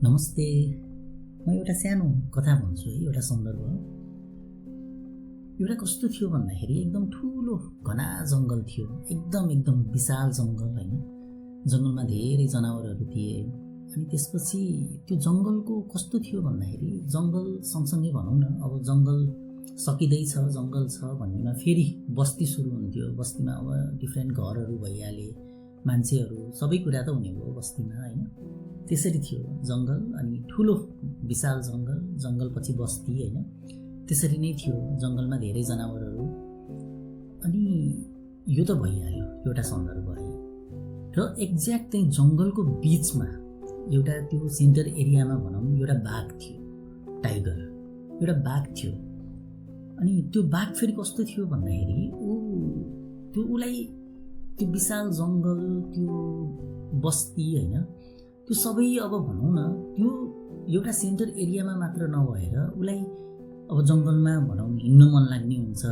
नमस्ते। म एउटा सानो कथा भन्छु है, एउटा सन्दर्भ। एउटा कस्तो थियो भन्दाखेरि एकदम ठुलो घना जङ्गल थियो, एकदम विशाल जङ्गल होइन। जङ्गलमा धेरै जनावरहरू थिए। अनि त्यसपछि त्यो जङ्गलको कस्तो थियो भन्दाखेरि जङ्गल सँगसँगै भनौँ न, अब जङ्गल सकिँदैछ, जङ्गल छ भन्नेमा फेरि बस्ती सुरु हुन्थ्यो। बस्तीमा अब डिफ्रेन्ट घरहरू भइहाले, मान्छेहरू सबै कुरा त हुने भयो बस्तीमा होइन। त्यसरी थियो जङ्गल, अनि ठुलो विशाल जङ्गल, जङ्गलपछि बस्ती होइन। त्यसरी नै थियो, जङ्गलमा धेरै जनावरहरू। अनि यो त भइहाल्यो, एउटा सन्दर्भ है। र एक्ज्याक्ट त्यही जङ्गलको बिचमा एउटा त्यो सेन्टर एरियामा भनौँ एउटा बाघ थियो, टाइगर, एउटा बाघ थियो। अनि त्यो बाघ फेरि कस्तो थियो भन्दाखेरि उसलाई त्यो विशाल जङ्गल, त्यो बस्ती होइन, त्यो सबै अब भनौँ न त्यो एउटा सेन्टर एरियामा मात्र नभएर उसलाई अब जङ्गलमा भनौँ हिँड्न मन लाग्ने हुन्छ,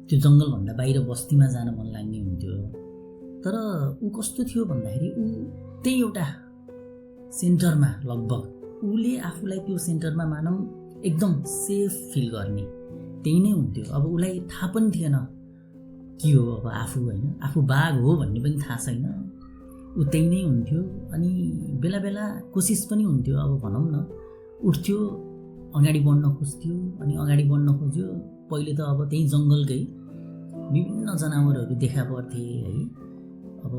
त्यो जङ्गलभन्दा बाहिर बस्तीमा जान मन लाग्ने हुन्थ्यो। तर ऊ कस्तो थियो भन्दाखेरि ऊ त्यही एउटा सेन्टरमा लगभग उसले आफूलाई त्यो सेन्टरमा मानौँ एकदम सेफ फिल गर्ने त्यही नै हुन्थ्यो। अब उसलाई थाहा पनि थिएन के हो अब आफू होइन, आफू बाघ हो भन्ने पनि थाहा छैन, ऊ त्यही नै हुन्थ्यो। अनि बेला बेला कोसिस पनि हुन्थ्यो, अब भनौँ न उठ्थ्यो, अगाडि बढ्न खोज्थ्यो। अनि अगाडि बढ्न खोज्यो, पहिले त अब त्यही जङ्गलकै विभिन्न जनावरहरू देखा पर्थे है। अब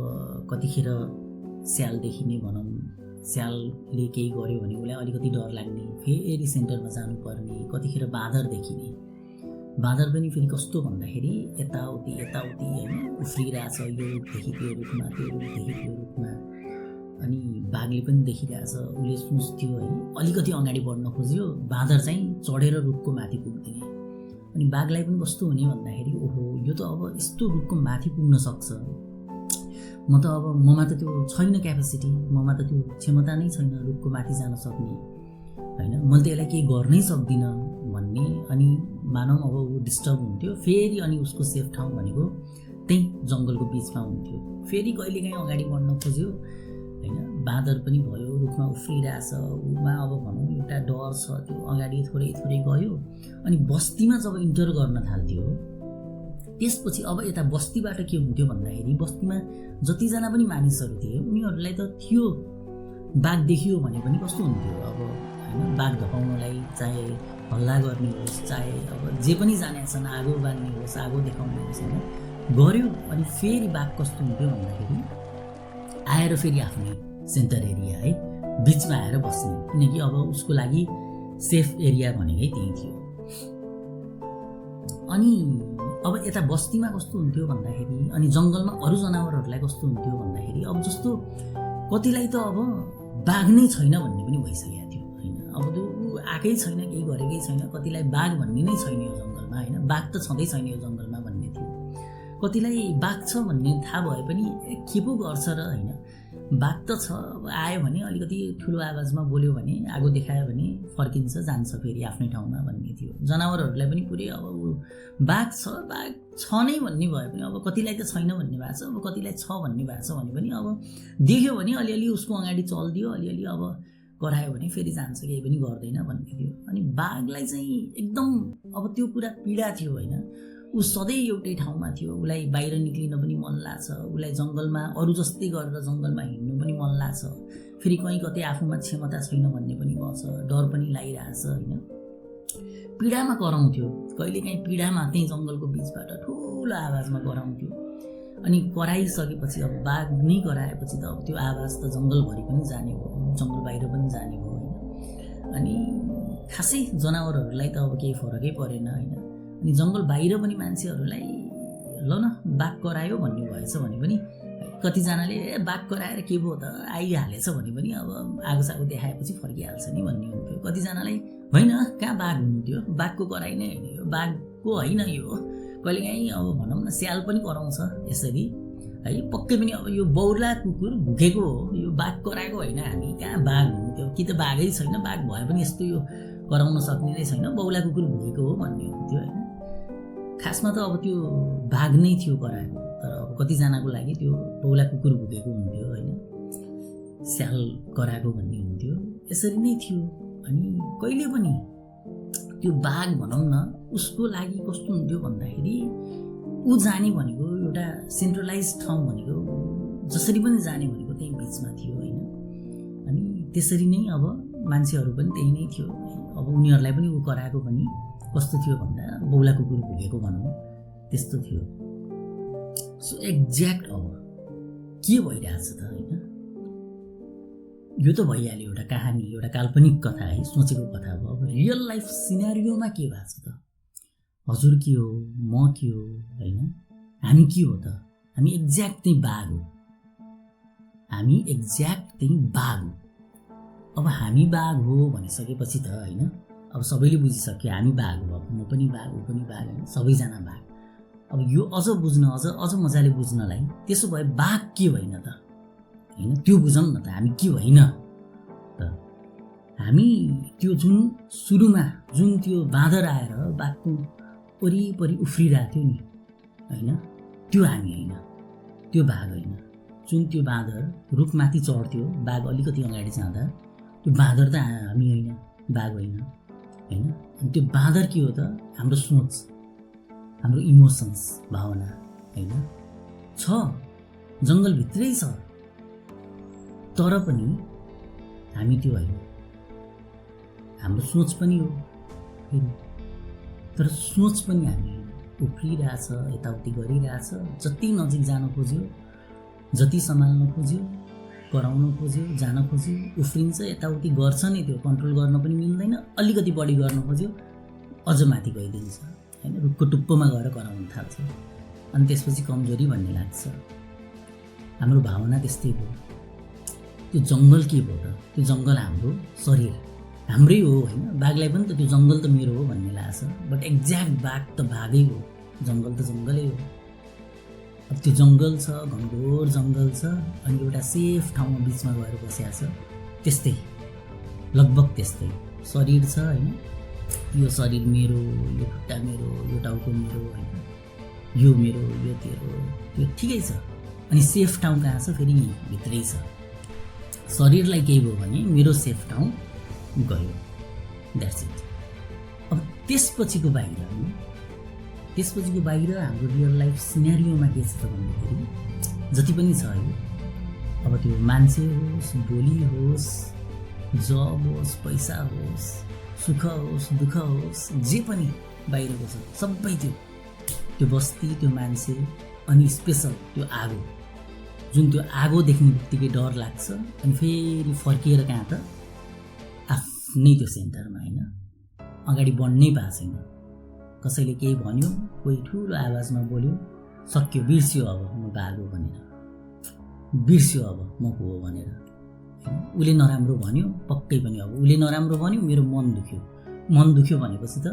कतिखेर स्याल देखिने भनौँ, स्यालले केही गर्यो भने उसलाई अलिकति डर लाग्ने, फेरि सेन्टरमा जानुपर्ने। कतिखेर बाँदर देखिने, बाँदर पनि फेरि कस्तो भन्दाखेरि यताउति होइन उफ्रिरहेछ, यो रुखदेखि त्यो रुखमा, त्यो रुखदेखि त्यो रुखमा। अनि बाघले पनि देखिरहेछ, उसले सोच्थ्यो है, अलिकति अगाडि बढ्न खोज्यो, बाँदर चाहिँ चढेर रुखको माथि पुग्दिने। अनि बाघलाई पनि कस्तो हुने भन्दाखेरि ओहो यो त अब यस्तो रुखको माथि पुग्न सक्छ, म त अब ममा त त्यो छैन क्यापेसिटी, ममा त त्यो क्षमता नै छैन रुखको माथि जान सक्ने होइन, मैले त यसलाई केही गर्नै सक्दिनँ भन्ने। अनि मानौँ अब ऊ डिस्टर्ब हुन्थ्यो। फेरि अनि उसको सेफ ठाउँ भनेको त्यही जङ्गलको बिचमा हुन्थ्यो। फेरि कहिलेकाहीँ अगाडि बढ्न खोज्यो होइन, बाँदर पनि भयो, रुखमा उफ्रिरहेछ, उमा अब भनौँ एउटा डर छ, त्यो अगाडि थोरै गयो। अनि बस्तीमा जब इन्टर गर्न थाल्थ्यो, त्यसपछि अब यता बस्तीबाट के हुन्थ्यो भन्दाखेरि बस्तीमा जतिजना पनि मानिसहरू थिए उनीहरूलाई त थियो बाघ देखियो भने पनि कस्तो हुन्थ्यो अब होइन, बाघ धपाउनलाई चाहे हल्ला गर्ने होस्, चाहे अब जे पनि जाने छन्, आगो बाल्ने होस्, आगो देखाउने होस् होइन, गऱ्यो। अनि फेरि बाघ कस्तो हुन्थ्यो भन्दाखेरि आएर फेरि आफ्नै सेन्टर एरिया है बिचमा आएर बस्ने, किनकि अब उसको लागि सेफ एरिया भनेकै त्यही थियो। अनि अब यता बस्तीमा कस्तो हुन्थ्यो भन्दाखेरि, अनि जङ्गलमा अरू जनावरहरूलाई कस्तो हुन्थ्यो भन्दाखेरि अब जस्तो कतिलाई त अब बाघ नै छैन भन्ने पनि भइसकेको थियो होइन, अब त्यो आएकै छैन, केही गरेकै छैन, कतिलाई बाघ भन्ने नै छैन यो जङ्गलमा होइन, बाघ त छँदै छैन यो जङ्गलमा भन्ने थियो। कतिलाई बाघ छ भन्ने थाहा भए पनि के पो गर्छ र होइन, बाघ त छ, अब आयो भने अलिकति ठुलो आवाजमा बोल्यो भने, आगो देखायो भने फर्किन्छ, जान्छ फेरि आफ्नै ठाउँमा भन्ने थियो। जनावरहरूलाई पनि पुरै अब बाघ छ नै भन्ने भयो भने, अब कतिलाई त छैन भन्ने भएको छ, अब कतिलाई छ भन्ने भएको छ भने पनि अब देख्यो भने अलिअलि उसको अगाडि चलिदियो, अलिअलि अब करायो भने फेरि जान्छ, केही पनि गर्दैन भन्ने थियो। अनि बाघलाई चाहिँ एकदम अब त्यो पुरा पीडा थियो होइन, ऊ सधैँ एउटै ठाउँमा थियो, उसलाई बाहिर निक्लिन पनि मन लाग्छ, उसलाई जङ्गलमा अरू जस्तै गरेर जङ्गलमा हिँड्नु पनि मन लाग्छ, फेरि कहीँ कतै आफूमा क्षमता छैन भन्ने पनि गर्छ, डर पनि लागिरहेछ होइन, पीडामा कराउँथ्यो। कहिलेकाहीँ पीडामा त्यही जङ्गलको बिचबाट ठुलो आवाजमा कराउँथ्यो। अनि कराइसकेपछि अब बाघ नै कराएपछि त अब त्यो आवाज त जङ्गलभरि पनि जाने भयो, जङ्गल बाहिर पनि जाने भयो होइन। अनि खासै जनावरहरूलाई त अब केही फरकै परेन होइन। अनि जङ्गल बाहिर पनि मान्छेहरूलाई ल न बाघ करायो भन्ने भएछ भने पनि कतिजनाले बाघ कराएर के भयो त आइहालेछ भने पनि अब आगोसागो देखाएपछि फर्किहाल्छ नि भन्ने हुन्थ्यो। कतिजनालाई होइन कहाँ बाघ हुन्थ्यो, बाघको कराइ नै होइन यो, बाघको होइन यो, कहिलेकाहीँ अब भनौँ न स्याल पनि कराउँछ यसरी है, पक्कै पनि अब यो बौला कुकुर भुकेको हो, यो बाघ कराएको होइन, हामी कहाँ बाघ हुन्थ्यो, कि त बाघै छैन, बाघ भए पनि यस्तो यो कराउन सक्ने नै छैन, बौला कुकुर भुकेको हो भन्ने हुन्थ्यो होइन। खासमा त अब त्यो बाघ नै थियो कराएको, तर अब कतिजनाको लागि त्यो बौला कुकुर भुकेको हुन्थ्यो होइन, स्याल कराएको भन्ने हुन्थ्यो। यसरी नै थियो। अनि कहिले पनि त्यो बाघ भनौँ न उसको लागि कस्तो हुन्थ्यो भन्दाखेरि ऊ जाने भनेको एउटा सेन्ट्रलाइज ठाउँ भनेको जसरी पनि जाने भनेको त्यही बिचमा थियो होइन। अनि त्यसरी नै अब मान्छेहरू पनि त्यही नै थियो। अब उनीहरूलाई पनि ऊ कराएको पनि कस्तो थियो भन्दा बौला कुकुर भुकेको भनौँ त्यस्तो थियो। सो एक्ज्याक्ट अब के भइरहेछ त होइन, यो त भइहाल्यो एउटा कहानी, एउटा काल्पनिक कथा है, सोचेको कथा हो। अब रियल लाइफ सिनारियोमा के भएको छ त, हजुर के हो, म के हो होइन, हामी के हो त, हामी एक्ज्याक्ट त्यही बाघ हो, हामी एक्ज्याक्ट त्यही बाघ हो। अब हामी बाघ हो भनिसकेपछि त होइन, अब सबैले बुझिसक्यो हामी बाघ हो, अब म पनि बाघ, ऊ पनि बाघ होइन, सबैजना बाघ। अब यो अझ बुझ्न अझ मजाले बुझ्नलाई त्यसो भए बाघ के होइन त होइन, त्यो बुझौँ न त, हामी के होइन त। हामी त्यो जुन सुरुमा जुन त्यो बाँदर आएर बाघको वरिपरि उफ्रिरहेको थियो नि होइन, त्यो हामी होइन, त्यो बाघ होइन। जुन त्यो बाँदर रुखमाथि चढ्थ्यो, बाघ अलिकति अगाडि जाँदा, त्यो बाँदर त हामी होइन, बाघ होइन होइन। अनि त्यो बाँदर के हो त, हाम्रो सोच, हाम्रो इमोसन्स, भावना होइन छ, जङ्गलभित्रै छ, तर पनि हामी त्यो होइन। हाम्रो सोच पनि हो फेरि, तर सोच पनि हामी उफ्रिरहेछ, यताउति गरिरहेछ। जति नजिक जान खोज्यो, जति सम्हाल्न खोज्यो, कराउन खोज्यो, जान खोज्यो, उफ्रिन्छ, यताउति गर्छ नै, त्यो कन्ट्रोल गर्न पनि मिल्दैन। अलिकति बढी गर्न खोज्यो, अझ माथि गइदिन्छ होइन, रुखको टुप्पोमा गएर कराउन थाल्छ। अनि त्यसपछि कमजोरी भन्ने लाग्छ। हाम्रो भावना त्यस्तै भयो। त्यो जङ्गल के भयो त, त्यो जङ्गल हाम्रो शरीर हाम्रै हो होइन, बाघलाई पनि त त्यो जङ्गल त मेरो हो भन्ने लाग्छ। बट एक्ज्याक्ट बाघ त बाघै हो, जङ्गल त जङ्गलै हो। अब त्यो जङ्गल छ, घनघोर जङ्गल छ, अनि एउटा सेफ ठाउँमा बिचमा गएर बसिया छ, त्यस्तै लगभग त्यस्तै शरीर छ होइन। यो शरीर मेरो, यो खुट्टा मेरो, यो टाउको मेरो होइन, यो मेरो, यो तेरो, त्यो ठिकै छ। अनि सेफ ठाउँ कहाँ छ फेरि, भित्रै छ। शरीरलाई केही भयो भने मेरो सेफ ठाउँ गयो, द्याट्स इट। अब त्यसपछिको बाहिर होइन, त्यसपछिको बाहिर हाम्रो रियल लाइफ सिनारियोमा के छ त भन्दाखेरि जति पनि छ है, अब त्यो मान्छे होस्, बोली होस्, जब होस्, पैसा होस्, सुख होस्, दुःख होस्, जे पनि बाहिरको छ सबै त्यो बस्ती, त्यो मान्छे, अनि स्पेसल त्यो आगो, जुन त्यो आगो देख्ने बित्तिकै डर लाग्छ। अनि फेरि फर्किएर कहाँ त आफ्नै त्यो सेन्टरमा होइन, अगाडि बढ्नै पाएको छैन। कसैले केही भन्यो, कोही ठुलो आवाजमा बोल्यो, सक्यो, बिर्स्यो अब म बाघ हो भनेर, बिर्स्यो अब म को हो भनेर। उसले नराम्रो भन्यो, पक्कै पनि अब उसले नराम्रो भन्यो, मेरो मन दुख्यो, मन दुख्यो भनेपछि त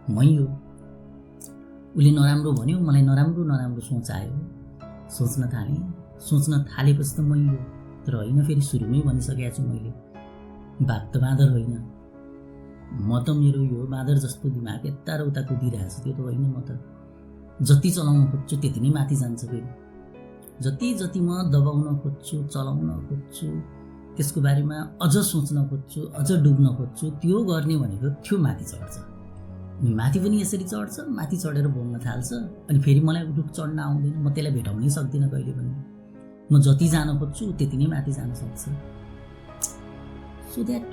मै हो। उसले नराम्रो भन्यो, मलाई नराम्रो सोच आयो, सोच्न थालेपछि त मै हो। तर होइन, फेरि सुरुमै भनिसकेको छु मैले, बाघ त बाँदर होइन, म त मेरो यो बाँदर जस्तो दिमाग यता र उता कुदिरहेको छु, त्यो त होइन। म त जति चलाउन खोज्छु त्यति नै माथि जान्छ फेरि, जति म दबाउन खोज्छु, चलाउन खोज्छु, त्यसको बारेमा अझ सोच्न खोज्छु, अझ डुब्न खोज्छु, त्यो गर्ने भनेको त्यो माथि चढ्छ। अनि माथि पनि यसरी चढ्छ, माथि चढेर बोल्न थाल्छ। अनि फेरि मलाई रुख चढ्न आउँदैन, म त्यसलाई भेटाउनै सक्दिनँ कहिले पनि। म जति जान खोज्छु त्यति नै माथि जान सक्छ। सो द्याट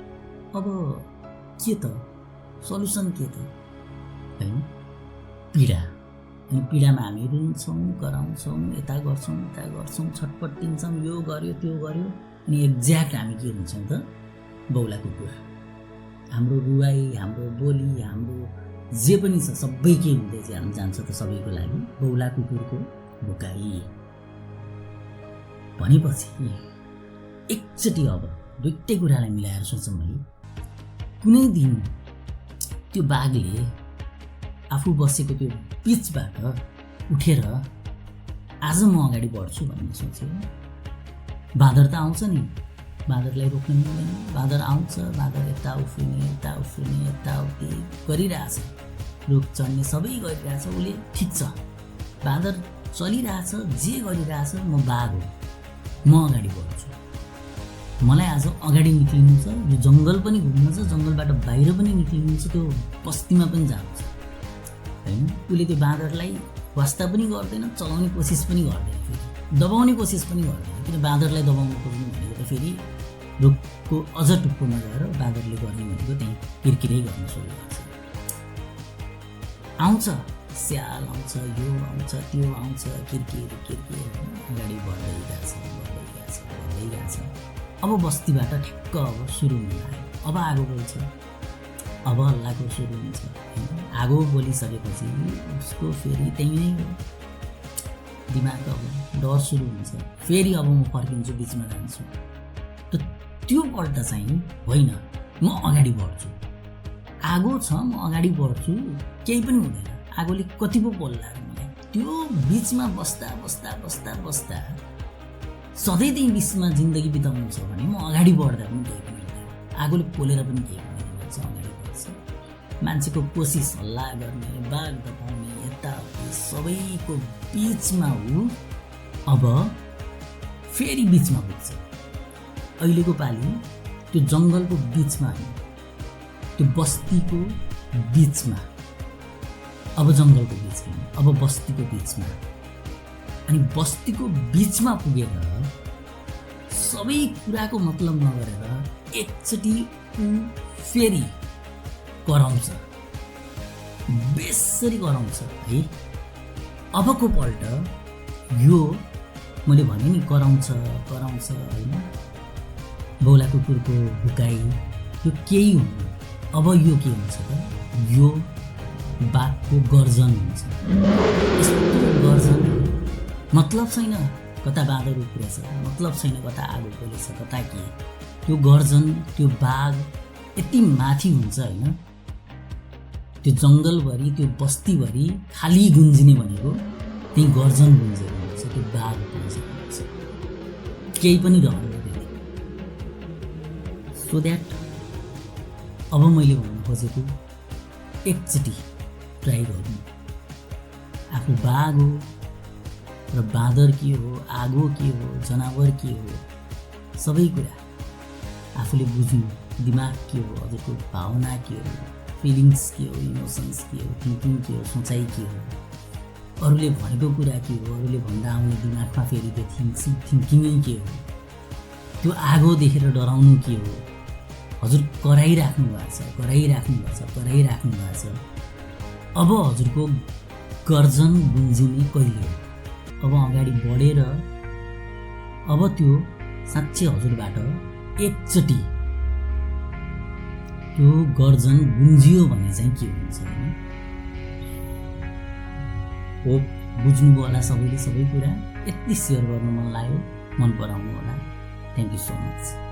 अब के त सल्युसन के त होइन, पीडा। अनि पीडामा हामी रुन्छौँ, कराउँछौँ, यता गर्छौँ, छटपटिन्छौँ, यो गर्यो त्यो गर्यो। अनि एक्ज्याक्ट हामी के हुन्छौँ त, बौला कुकुर। हाम्रो रुवाई, हाम्रो बोली, हाम्रो जे पनि छ सबै के हुँदै जान्छ त सबैको लागि बौला कुकुरको भुकाई। भनेपछि एकचोटि अब दुईटै कुरालाई मिलाएर सोचौँ है, कुनै दिन त्यो बाघले आफू बसेको त्यो पिचबाट उठेर आज म अगाडि बढ्छु भन्ने सोच्यो। बाँदर त आउँछ नि, बाँदरलाई रोक्न मिल्दैन, बाँदर आउँछ, बाँदर यता उफ्रिने यताउति गरिरहेछ, रुख चढ्ने सबै गरिरहेछ, उसले ठिक छ, बाँदर चलिरहेछ, जे गरिरहेछ, म बाघ हो, म अगाडि बढ्छु। मलाई आज अगाडि निक्लिनु छ, यो जङ्गल पनि घुम्नु छ, जङ्गलबाट बाहिर पनि निक्लिनु छ, त्यो बस्तीमा पनि जानु छ होइन। उसले त्यो बाँदरलाई वास्ता पनि गर्दैन, चलाउने कोसिस पनि गर्दैन, फेरि दबाउने कोसिस पनि गर्दैन। किन बाँदरलाई दबाउनु खोज्नु भनेको त फेरि रुखको अझ टुप्पोमा गएर बाँदरले गर्ने भनेको त्यहीँ किरकिरै गर्न सुरु गर्छ। आउँछ स्याल आउँछ, यो आउँछ, त्यो आउँछ, किरकिर अगाडि बढ्दै गएछ। अब बस्तीबाट ठ्याक्क अब सुरु हुन लाग्यो, अब आगो बोल्छ, अब हल्लाको सुरु हुन्छ होइन। आगो बोलिसकेपछि उसको फेरि त्यहीँ नै दिमाग अब डर सुरु हुन्छ, फेरि अब म फर्किन्छु, बिचमा जान्छु। त त्यो पल्ट चाहिँ होइन, म अगाडि बढ्छु, आगो छ म अगाडि बढ्छु, केही पनि हुँदैन, आगोले कति पो बोल्ला मलाई। त्यो बिचमा बस्दा सधैँ त्यही बिचमा जिन्दगी बिताउनु छ भने म अगाडि बढ्दा पनि केही पनि हुँदैन, आगोले पोलेर पनि केही पनि हुन्छ, अगाडि बढ्छ। मान्छेको कोसिस हल्ला गर्ने, बाघ दबाउने, यताउति सबैको बिचमा ऊ अब फेरि बिचमा पुग्छ। अहिलेको पालि त्यो जङ्गलको बिचमा होइन, त्यो बस्तीको बिचमा, अब जङ्गलको बिचमा, अब बस्तीको बिचमा। अनि बस्तीको बिचमा पुगेर सबै कुराको मतलब नगरेर एकचोटि ऊ फेरि कराउँछ, बेसरी कराउँछ है। अबको पल्ट यो मैले भने नि कराउँछ होइन, बौला कुकुरको भुकाइ यो केही हुन्न। अब यो के हुन्छ त, यो बाघको गर्जन हुन्छ। यस्तो गर्जन मतलब छैन कता बाँदर उफ्रेछ, मतलब छैन कता आगो बोलेछ, कता के। त्यो गर्जन, त्यो बाघ यति माथि हुन्छ होइन, त्यो जङ्गलभरि, त्यो बस्तीभरि खाली गुन्जिने भनेको त्यही गर्जन गुन्जेको हुन्छ, त्यो बाघ गुन्जेको हुन्छ, केही पनि रहन्न। सो द्याट अब मैले भन्नु खोजेको एकचोटि ट्राई गर्नु। आफू बाघ हो र बाँदर के हो, आगो के हो, जनावर के हो, सबै कुरा आफूले बुझ्नु। दिमाग के हो, हजुरको भावना के हो, फिलिङ्स के हो, इमोसन्स के हो, थिङ्किङ के हो, सोचाइ के हो, अरूले भनेको कुरा के हो, अरूले भन्दा आउने दिमागमा फेरि त्यो थिङ्किङै के हो, त्यो आगो देखेर डराउनु के हो। हजुर कराइराख्नु भएको छ। अब हजुरको गर्जन गुन्जिने कहिले हो? अब अगाडि बढेर अब त्यो साँच्चै हजुरबाट एकचोटि त्यो गर्जन गुन्जियो भने चाहिँ के हुन्छ होइन। हो बुझ्नुभयो होला सबैले सबै कुरा। यति सेयर गर्नु मन लाग्यो, मन पराउनु होला। Thank you so much.